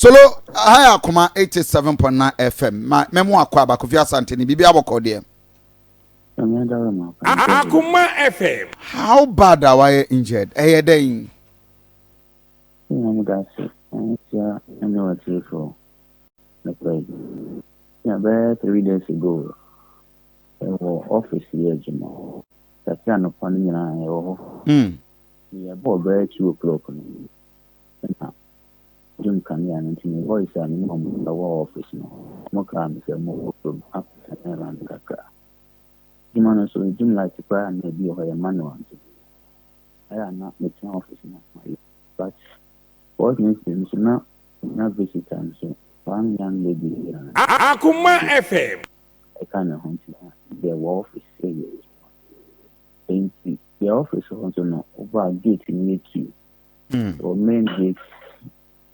Solo ha yɛ Akoma 87.9 FM. Ma mɛmo akɔ aba Kofi Asante ne biribi abɔkɔ deɛ. Akoma FM. How bad a wayɛ injured? Ɛyɛ dɛn? Nyame da ase nhyia ne w'atiefoɔ nokorɛ yi. Na bɛyɛ 3 days ago, ɛwɔ office yɛ adwuma. Sase anɔpa no nyinaa yɛwɔ hɔ. Yɛbɔɔ bɛyɛ 2 o'clock no, na dum kanea no, nti me voice a me ne ɔmo ɛwɔ office no, ɔmo kaa me sɛ mo wɔ kurom akɔsɛn round kakra. Adwuma no nso, dum light koraa na ebi wɔ hɔ yɛ manual, nti ɛyɛ a na metena office no mayɛ, but fortunately nso na visitor nso, one young lady bi a Akoma FM. ɛka ne ho, nti na deɛ wɔ office ɛyɛ adwuma. Nti deɛ office hɔ nso no, wobaa gate no yɛ two. Wɔ main gate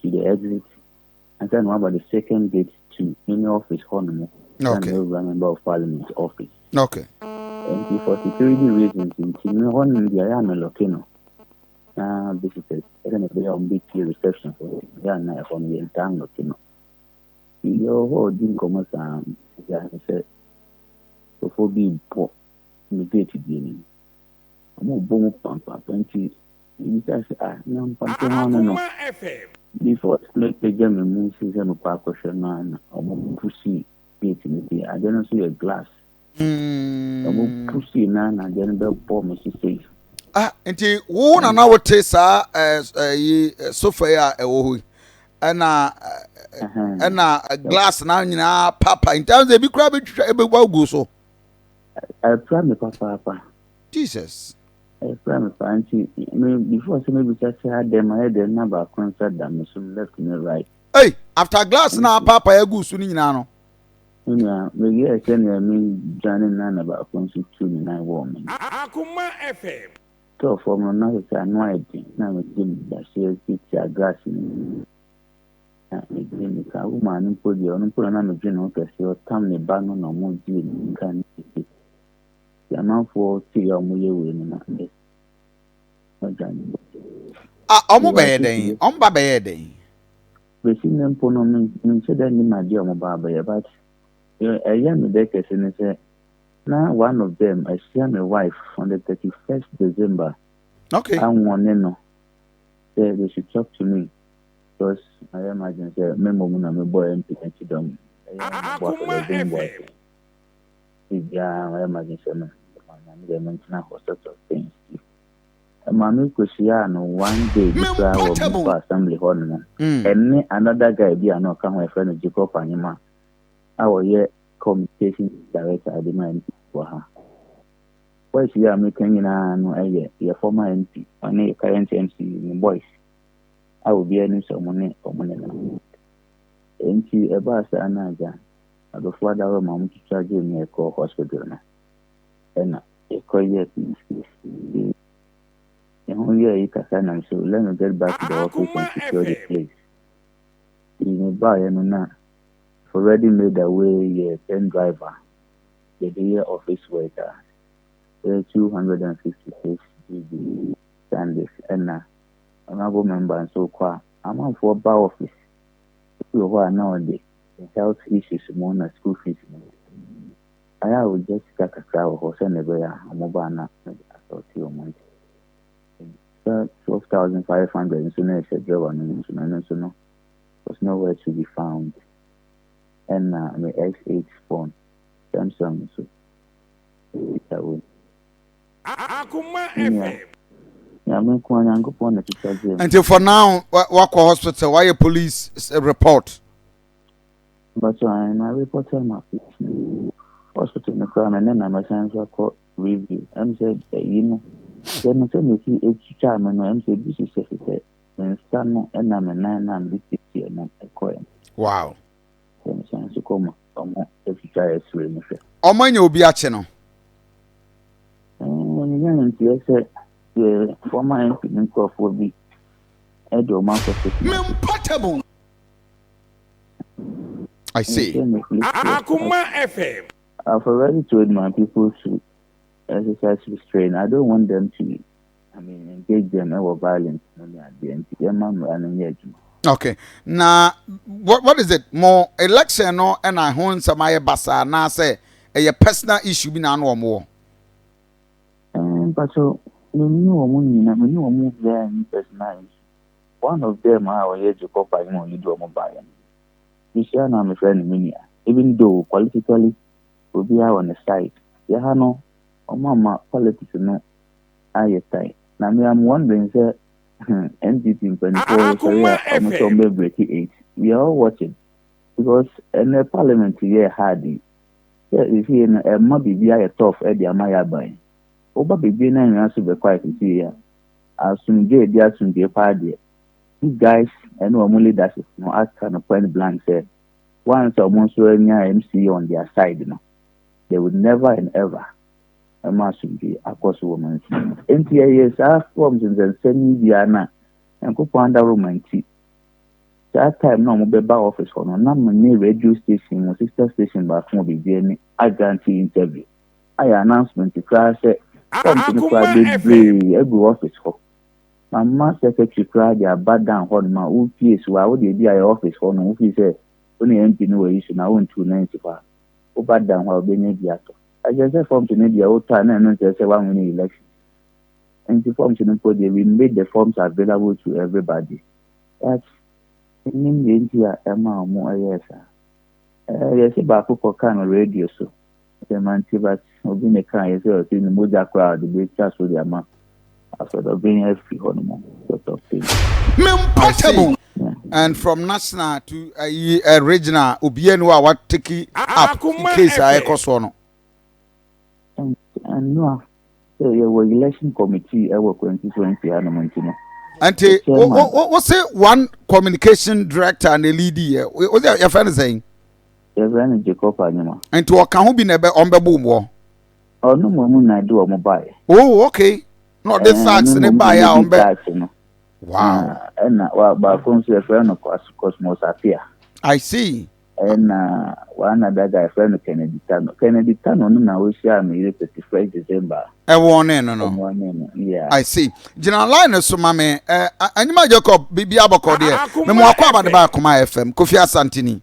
to the exit ansa na waba the second gate to ne office hɔ nom. Na ewura Member of Parliament office. Nti for security reasons nti me hɔ nom deɛ, ɛyɛ a me lock no na visitors ɛdɛ na ɛbɛyɛ a wɔn bɛtie reception hɔ, ɛyɛ a na ɛhɔ no yɛn ntaa lock no. Nti yɛwɔ hɔ a ɔdi nkɔmmɔ saa, yɛ sɛ nkurɔfoɔ bi bɔ me gate bi anim. Wɔn bɔ mu pampampa, nti ebisa sɛ, ah, na mpampa ho ano no. Akoma FM. Before mepagya me mu si sɛ mekɔ akɔhwɛ no a, na ɔmo push gate no bi, adeɛ no nso yɛ glass. Ɔmo push na adeɛ no bɛbɔ me sisei. Ah, nti wo na wote saa ɛyi sofa yi a ɛwɔ hɔ yi, ɛna ɛna glass na nyinaa papa, nti ahun sɛ ebi koraa bɛtwitwa ɛbɛbɔ agu so. Ɛpra me papaapa. Jesus. Ɛpra me paa, nti me before sɛ mebisa sɛ adɛn ma yɛ dɛn, na baako nsa da me so left ne right. Hey, after glass na papa agu so no nyinaa no. Me nua, meyɛɛ sɛnea medwane na baako nso tu ne nan wɔɔ me. Akoma FM. Tɔɔ fam no na sɛ ano ayɛ den, na megye me daseɛ tiatia glass no mu na megye mmirika. Wo maame mpo deɛ, ɔno mpo na na medwene ho kɛse. Ɔtam ne ba no na ɔmo gyee mmirika ne kɛse. Nti amanfoɔ tee a ɔmo yɛ wei no na ɔdwane. Ah, ɔmo bɛyɛ dɛn? Ɔmo ba bɛyɛ dɛn? Bɛsi ne mpo no, menhyɛ da nnim adeɛ a ɔmo ba abɛyɛ, but ɛyɛ me dɛ kɛse ne sɛ na one of them ahyia me wife on the 31st December. Anwɔne no sɛ they should talk to me because ayɛ imagine sɛ me mmom na mebɔ MP n'akyi dɔm, ɛyɛ mebɔ Akoma afɔdɔdom bɔ FM. ase biribiara, ayɛ imagine sɛ me maame deɛ mentena hɔ, sort of things. Maame kɔhyiaa no one day bi koraa wɔ Portable. Municipal Assembly hɔ nom. Ɛne another guy bi a na ɔka ho, yɛfrɛ no Jacob Anyima a ɔyɛ communication director de ma MP wɔ ha. Boys yi a meka nyinaa no, ɛyɛ yɛ former MP, ɔne yɛ current MC ne boys a obiara nim sɛ ɔmo ne ɔmo nenam. Nti ɛbaa saa na agya adɔfo adaworo ma ɔmo twitwa gye me ɛkɔɔ hospital no, ɛna yɛkɔyɛɛ police case. Nti ɛho yɛɛ yi kasa nam so, let me get back to the office Akoma and secure the FM. place. Nti mebaeɛ no, na already made away yɛ pen driver yɛde yɛ office work a ɛyɛ 256 GB SanDisk, ɛna honourable member nso kɔ a amanfoɔ ba office ebi wɔ hɔ a na ɔde health issues mu na school fees mu ayɛ a ogya sika kakra wɔ hɔ sɛnea ɛbɛyɛ a ɔmo ba na mede asɔte ɔmo. Nti sɛ 12,500 nso na ɛhyɛ drawer no mu nso no, ɛno nso no was nowhere to be found. Ɛna me S8 phone Samsung nso sika wɔ mu. Akoma Nua, FM. Nyame nko a, Nyankopɔn na twitwa gye mu. Nti for now wakɔ hospital, wayɛ police report? But I na report ma police no. Hospital no koraa no, ne na mɛsan nso akɔ review. Ɛm sɛ ɛyi no sɛ no sɛ mesi etwitwa me no, ɛm sɛ ebi hyehyɛ hyehyɛ me nsa no ɛna me nan na mede tietie no ɛkɔɛ. Sɛ mesan nso kɔ ma ɔmo atwitwa x-ray no hwɛ. Ɔmo anya obi akye no? Ɛɛ, menya nteɛ sɛ yɛ former MP ne nkurɔfoɔ bi ɛde ɔmo akɔhyɛ Kumasi. Portable. I see. Ɛsɛ me police Akoma FM. I've already told my people to exercise restraint. I don't want them to, I mean, engage them ɛwɔ violence no ne adeɛ, nti yɛma mmara no nyɛ adwuma. Okay. Na what is it? Mo election no ɛna ho nsɛm ayɛ basaa anaasɛ ɛyɛ personal issue bi na ano wɔn wɔ? Mpacho, me ne wɔn nyina, me ne wɔn mu biara nni personal issue. One of them a ɔyɛ Jacob Anyim a ɔlead wɔn baeɛ no, mehyia no a mefrɛ no me nua. Even though politically obiara wɔ ne side. Yɛ ha no, wɔn ama politics no ayɛ tan. Na me am wondering sɛ NPP mpanimfoɔ sɔre a wɔn sɛ wɔn bɛ break eight. We are all watching because ɛnɛ parliament yɛ hard yi. Sɛ seesei no ɛma biribi ayɛ tough de ama yɛ aban yi. Woba biribi no anwia so bɛkɔ a seesei a asomdwoe a ɛdi asomdwoe paa deɛ these guys ɛne wɔn leadership no aka no point blank sɛ once a wɔn nso anya MC on their side no they will never and ever ɛma asomdwoe akɔ so wɔ mansin mu. Enti ɛyɛ saa forms nsɛnsɛm yi biara na Nyankopɔn adaworoma nti Saa time no a wɔbɛba office hɔ no, na me ne radio station mu sister station baako wɔ biribi ani agrante interview. Ayɛ announcement koraa sɛ forms no koraa bebree agu office hɔ. Mama secretary koraa de aba down hɔ nom a wopie so a wode ebi ayɛ office hɔ nom wofii sɛ wo ne MP no wɔ issue na wontu nan nsi hɔ a woba down hɔ a wobɛnya bi atɔ. Ɛkyerɛ sɛ forms no deɛ wotɔ a na ɛno nkyerɛ sɛ woanwene elections. Nti forms no mpo deɛ we made the forms available to everybody. But mennim deɛ nti a ɛmaa wɔn yɛɛ saa. Eh, yɛse baako kɔkaa no radio so. Sɛ mante but obi ne kaa yɛ sɛ ɔse ne mogya koraa ɔde bɛtwa so de ama Afɔdɔben afiri hɔ nom sort of thing. I see. And from national to uh, regional, obiara ni hɔ a watake up case a ɛkɔ soɔ no. Ɛno a Sɛ yɛwɔ election committee ɛwɔ constituency hanom nti no. Nti wo se one communication director na lead yɛ wo se yɛfrɛ no sɛn? Yɛfrɛ no Jacob Anyima. Nti ɔka ho bi na ɛbɛ ɔn bɛbɔ mu wɔ? Ɔno mmom na ɛde wɔn baeɛ. Oh okay. Na ɔde sax ne baeɛ a ɔn bɛ. Wow. Ɛna baako nso yɛfrɛ no Cosmos Apia. I see. Ɛna one other guy yɛfrɛ no Kennedy Tano. Kennedy Tano no na ohyiaa me yere 31st December. Ɛwɔ ne no no. Ɛwɔ ne no, yeah. I see. Gyina line no so ma me. Eh, Anyima Jacob, biribi abɔkɔ deɛ. Me mo akɔ aba de ba Akoma FM. Kofi Asantini.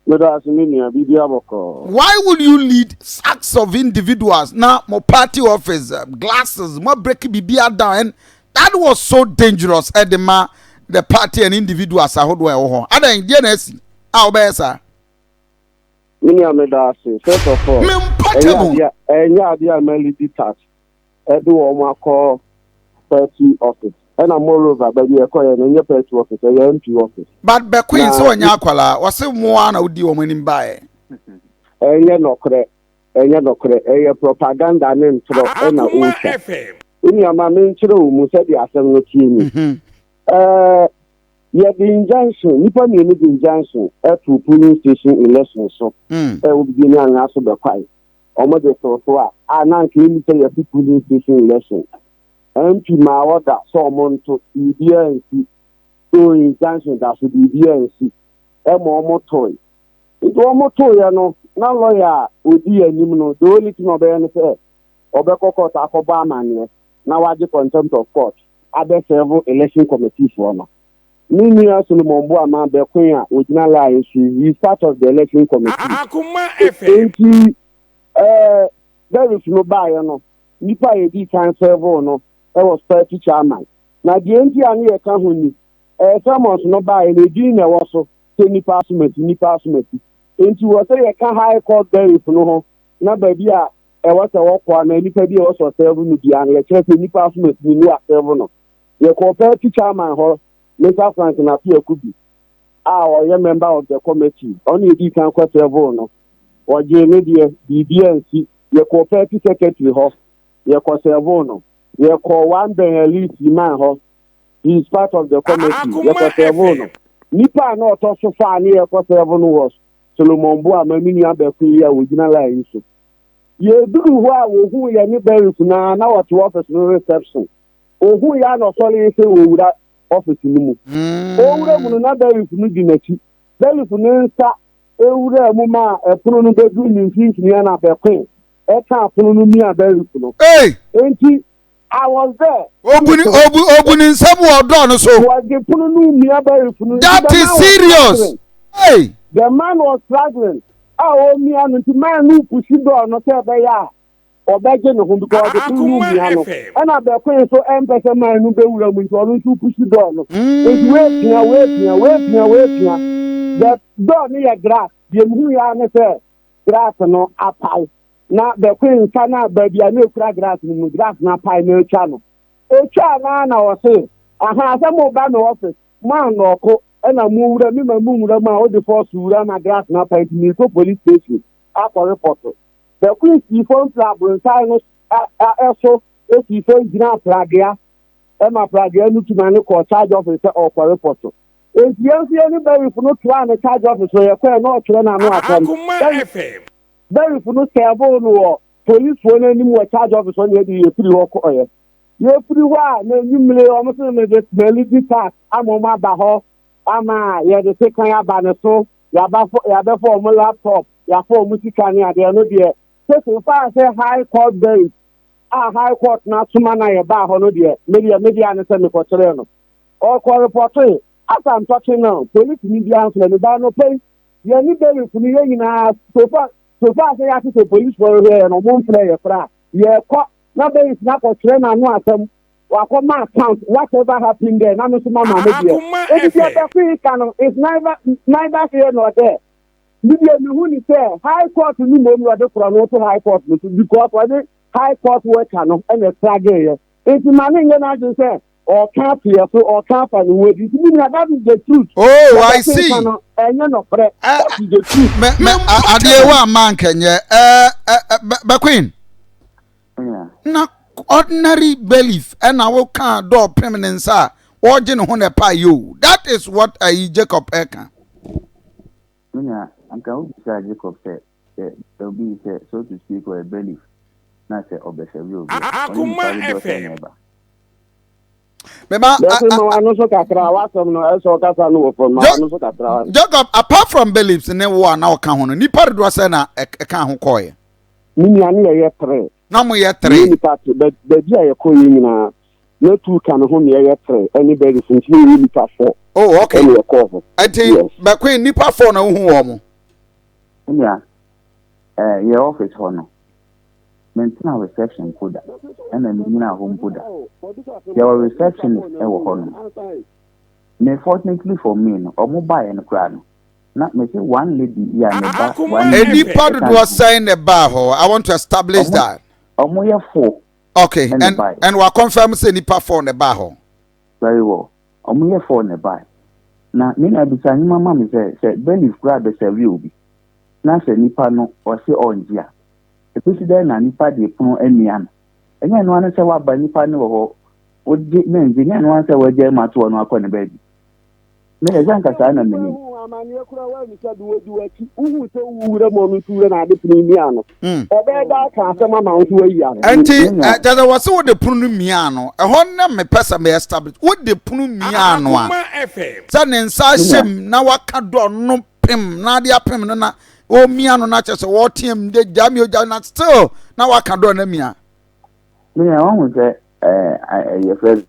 Meda ase me nua, biribi abɔkɔ. Why would you lead sacks of individuals na mo party office eh, glasses mo break biribi down and That was so dangerous ɛde ma the party and individuals ahodoɔ a ɛwɔ hɔ. Adan deɛ na asi a wobɛyɛ saa. Me nua meda ase. First of all, ɛnyɛ adeɛ a mɛlidi tax ɛde wɔn akɔ party office. Ɛna moreover, baabi ɛkɔyɛ no ɛnyɛ party office, ɛyɛ MP office. But Bɛkoin sɛ ɔnyɛ akwadaa, ɔse mo ara na wodi wɔn anim baeɛ. Ɛnyɛ nɔkorɛ. Ɛnyɛ nɔkorɛ, ɛyɛ propaganda ne ntorɔ na ɔretwa. Wo nua ma menkyerɛ wo mu sɛdeɛ asɛm no teɛ ni. Ɛɛ, yɛde injunction, nnipa mmienu de injunction too polling station election so ɛwɔ Bibiani Anwea so Bɛkwae. Wɔn de too so a, a na anka ɛnni sɛ yɛto polling station election. MP maa order sɛ wɔn nto, biribiara ansi. So injunction da so, biribiara ansi. Ɛma wɔn toe. Nti wɔtoeɛ no, na lɔya a ɔdi anim no, the only thing ɔbɛyɛ ne sɛ ɔbɛkɔ court akɔbɔ amanneɛ na wagye contempt of court abɛsɛɛvo election committee foɔ no. Me nua Solomon Boamah Bɛkoe a ɔgyina line so yi, he is part of the election committee. Akoma FM. Nti eh, Berif no baeɛ no, nipa a yɛdii kan sɛɛvoo no was party chairman. Na deɛ nti a ne yɛka ho ni, eh, summons no baeɛ no, edin na ɛwɔ so. sɛ nnipa asomasi, nnipa asomasi. Enti wɔ sɛ yɛka High Court Berif no ho na baabi a ɛwɔ sɛ wɔkɔ anaa nnipa bi a ɛwɔ sɛ ɔsɛɛvo no biara no, yɛkyerɛ sɛ nnipa asomasi no ni asɛɛvo no. Yɛkɔɔ Party Chairman hɔ, Mister Frank Nafi Akubi a ɔyɛ member of the committee, ɔno yɛdii kan kɔ sɛɛvoo no. Ɔgyee ne deɛ, biribi ansi. Yɛkɔɔ Party Secretary hɔ, yɛkɔ sɛɛvoo no. Yɛkɔɔ one Ben Ali Seaman hɔ, he is part of the committee yɛkɔ sɛvo no nipa a na ɔtɔ so fa ne yɛkɔ sɛvo no was Solomon Boama me nua bɛko yi a wɔgyina line yi so yɛduru hɔ a wɔhu yɛ ne Berif na na wɔte office no reception ohun yɛ a na ɔsɔre sɛ wɔwura office no mu ɔwura mu no na Berif no di n'akyi Berif no nsa ewura mu ma ɛpono no bɛduru ne mfimfini a na bɛko ɛka apono no mia Berif no enti. I was there. Obu ne obu obu ne nsam wɔ ɔdɔ no so. Wɔde pono no mia bailiff no. That is serious. Hey. The man was struggling. A ɔmia no nti man no pusi dɔɔ no sɛ ɛbɛyɛ a ɔbɛgye ne ho because ɔde pono no mia no. Ɛna bɛkoe nso ɛmpɛ sɛ man no bɛwura mu nti ɔno nso pusi dɔɔ no. Nti wei pia wei pia wei pia wei pia. The door no yɛ glass. Deɛ mehu yɛ ara ne sɛ glass no apae. Na bɛkoe nsa no a baabi a na ekura grass no mu grass no apae na atwa no. Otwaa no ara na ɔse, Ahaa, sɛ moba me office, moannɔɔko na mowura, me ma monwura mu a wode force wura ma grass no apae nti merekɔ police station akɔ report. Bɛkoe sii fam firi abronsan no so sii fam gyinaa pragea ma pragea no tu ma no kɔɔ charge office sɛ ɔrekɔ report. Enti yɛn nso yɛne bailiff no toaa no charge office hɔ, yɛkɔɛ na ɔtwerɛ n'ano asɛm. Bailiff no sɛɛvoo no wɔ polisfoɔ no anim wɔ charge office hɔ na yɛde yɛfiri hɔ kɔeɛ. Yɛfiri hɔ a na anwummere wɔn se mede malidi tax ama wɔn aba hɔ ama yɛde sekan aba ne so, yɛabafo yɛabɛfa wɔn laptop, yɛafa wɔn sika ne adeɛ no deɛ sese faa sɛ high court bailiff a high court no asoma na yɛbaa hɔ no deɛ medeɛ medeɛ ane sɛ mekɔkyerɛɛ no. Ɔkɔ repɔtoe. As I'm talking now, polisini biara mfrɛ me ba anɔpa yi Yɛne bailiff no yɛn nyinaa so far so far sɛ yɛate sɛ policefoɔ rehwɛ yɛn no ɔmo mfrɛ yɛ koraa yɛkɔ na bailiff no akɔkyerɛ n'ano asɛm wakɔ ma account whatever happened there na me nso mama me deɛ eti deɛ bɛko yi ka no is neither neither here nor there me deɛ mehu ne sɛ high court no mmom na ɔde korɔ no to high court no so because ɔne high court worker no ɛna ɛstruggle yɛ nti ma ne nyɛ n'adwene sɛ Ɔka ato yɛ so, ɔka afa ne ho adi. Nti me nua, that is the truth. Oh, I see. Yɛbɛkenka no, ɛnyɛ nɔkorɛ. That is the truth. Me, me, adeɛ wɔ ama nkɛnyɛ. Ɛɛ, ɛ, Bɛqueen. Na ordinary belief ɛna woka dɔɔ pem ne nsa a wɔregye ne ho na ɛpa yi o. That is what ayi Jacob ɛka. Me nua, anka wobisaa Jacob sɛ, sɛ obi sɛ, so to speak, ɔyɛ bailiff na sɛ ɔbɛsɛve obi a, ɔne nipa dodoɔ sɛn na ɛba? Mema Bɛse ma wano so kakra, w'asɛm no ɛsɛ ɔkasa no wɔ fam, ma wano so kakra. Jacob, apart from beliefs ne wo a na ɔka ho no, nipa dodoɔ sɛ na ɛka ho kɔɔɛ? Me nua ne yɛyɛ tere. Na mo yɛ tere. Yɛ nipa te, baabi a yɛkɔ yɛ nyinaa, na tu ka ne ho ne yɛyɛ tere ɛne beliefs nti ne yɛyɛ nipa fɔ. Oh, okay. Ɛne yɛkɔɔ hɔ. Ɛnti, bɛkoe nipa fɔ na wohu wɔn mo? Me nua, eh, yɛ office hɔ no, mentena reception mpo da, ɛna mennyina hɔ mpo da. Yɛwɔ receptionist wɔ hɔ nom. Me fortunately for me no, ɔmo baeɛ no koraa no, na mese one lady yi a ne ba one year Nnipa dodoɔ sɛn na ɛbaa hɔ? I want to establish that. Ɔmo yɛ four. Okay, and and wa confirm sɛ nipa four na ɛbaa hɔ. Very well. Ɔmo yɛ four na ɛbae. Na me nua bisa nwoma ma me sɛ, sɛ bailiff koraa bɛsɛve obi na sɛ nipa no ɔse ɔngye a, ɛbɛsi dɛn na nipa de pono amia no? Ɛnyɛ ɛno ara ne sɛ woaba nipa no wɔ hɔ, wogye mengye, ɛnyɛ ɛno ara ne sɛ woagyae mu ato hɔ na wakɔ ne baabi. Me deɛ sɛ anka saa na menim. Wohu amaneɛ koraa woammisa bi, wɔdi w'akyi, wohu sɛ wo wura mu ɔno nso wura na ade pono mia no. Ɔbɛyɛ dɛ aka asɛm ama wo nso woayi ano. Ɛnti kyerɛ sɛ wɔse wode pono no mia ano, ɛhɔ na mepɛ sɛ me establish, wode pono mia ano a, sɛ ne nsa ahyɛ mu na waka dɔ no pem na ade apem no na ɔmia no na kyerɛ sɛ wɔteam de gya mi ogya na still na waka dɔ no amia. Me nua wahu sɛ ɛɛ yɛfrɛ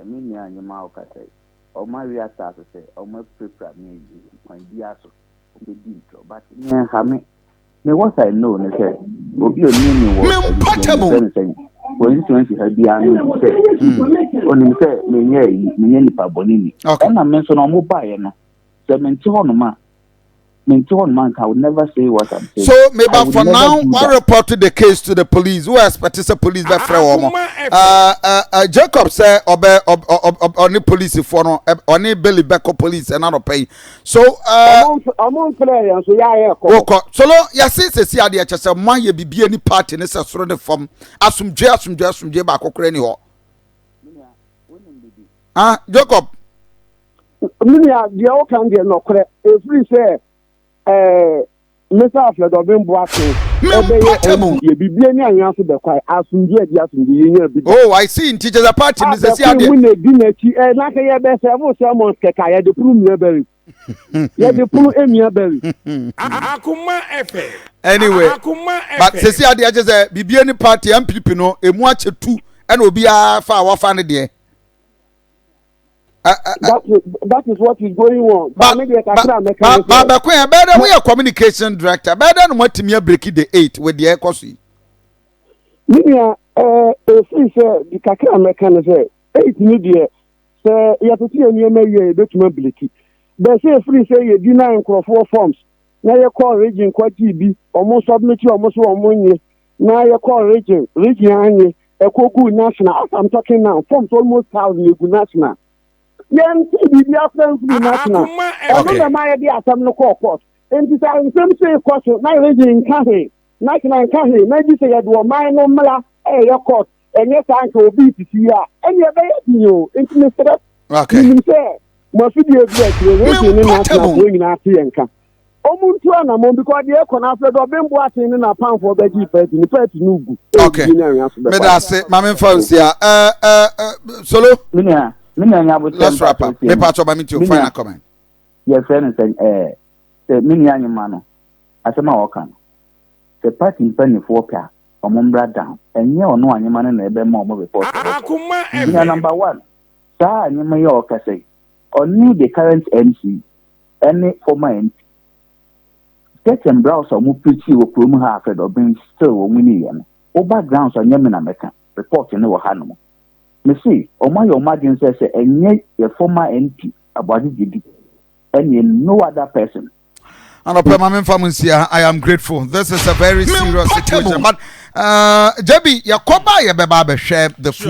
me nua nyema ɔkasa yi. Ɔmo awe asaase sɛ ɔmo apirapira me awie kwan biaa so ɔmo bɛdi ntorɔ but me ɛnha me. Me what I know ne sɛ obi a onim me wɔ abusua mu yɛfrɛ no sɛn constituency ha biaa no nim sɛ onim sɛ menyɛ ayi menyɛ nipa bɔne ni ɛna me nso no ɔmo baeɛ no sɛ mente hɔ nom a mente hɔ nom anka I would never say what I'm saying. So meba for now wa report the case to the police wo expect sɛ police bɛfrɛ wɔn mo uh, uh, uh, Jacob sɛ ɔbɛ ɔne polisifoɔ no ɔne Billy bɛkɔ police ɛna nɔpɛ yi so. Ɔmo nfrɛ yɛn so yɛayɛ kɔ. Wokɔ solo yɛse sɛsi adeɛ kyɛ sɛ mo ayɛ biribi ani party ne sɛ soro ne fam asomdwe asomdwe asomdwe baako koraa ni hɔ. Ah Jacob. Me nua, deɛ woka no deɛ nɔkorɛ, ɛfiri sɛ ɛɛ Mesa Aflɛdɔben Boateng ɛbɛyɛ MP deɛ biribi ani anwea so bɛkwae, asomdwoe adi asomdwoe yɛnya bi da. Oh, I see, nti kyɛ sɛ party no sɛsi adeɛ. Abɛko mu na ɛdi n'akyi, ɛɛ na sɛ yɛbɛ sɛvo sermons kɛkɛ a yɛde pono mia bɛri. Yɛde pono emia bɛri. Akoma FM. Anyway, Akoma but FM. sɛsi adeɛ kyɛ sɛ biribi ani party MPP no emu akyɛ tu. Ɛna obiara fa a wafa ne deɛ. That is what is going on. Ba ba bɛko yɛ bɛyɛ dɛ woyɛ communication director, bɛyɛ dɛ na mo atumi abreak the eight with deɛ ɛkɔ so yi. Me nua, efiri sɛ di kakra mɛka no sɛ eight ni deɛ, sɛ yɛtete yɛn nneɛma yie a, yɛbɛtumi abreak. Bɛsɛ efiri sɛ yɛdi na nkurɔfoɔ forms na yɛkɔ region kɔgye bi, ɔmo submit, ɔmo so ɔmo nye, na yɛkɔ region, region anye, ɛkɔ gu national. As I'm talking now, forms almost 1,000 egu national. Yɛn ti biribi afra nfiri national. Ɛno na ma yɛde asɛm no kɔɔ court. Nti sɛ nsɛm sɛ kɔ so na region nka he, national nka he, na gye sɛ yɛde ɔman no mmra ɛyɛ court, ɛnyɛ saa nka obi titi yi a, ɛne ɛbɛyɛ den o. Nti mesrɛ, menim sɛ mo afidie bi akyire, region ne national foɔ nyinaa te yɛn ka, ɔmo ntu anamɔ, because deɛ ɛkɔ no afɛ dɛ ɔbɛnbo aten ne n'apamfoɔ bɛgye party ne party no gu. Okay, meda ase. Maame nfa nsia solo. Menua nyabotɛ. Let's wrap up. Me patro ma me to final comment. Yɛfrɛ no sɛ sɛ me nua anyema no asɛm a ɔka no sɛ party mpanimfoɔ pɛ a, ɔmo mbra down. Ɛnyɛ ɔno anyema no na ɛbɛma ɔmo report. Menua, number one, saa anyema yi a ɔkasa yi, ɔne the current MC ɛne former MP get and browse a ɔmo preach wɔ kurom ha, Alfred Obeng still wɔn mu ni yɛ no. Woba grounds a, nyɛ me na mɛka, report ne wɔ ha nom. Mesi ɔmo ayɛ ɔmo adwene sɛ ɛnyɛ yɛ former MP Aboagye Gyebi ɛne no other person. Anɔpɛ ma memfa mo nsia. I am grateful. This is a very serious situation, but JB, yɛkɔba, yɛbɛba abɛhwɛ the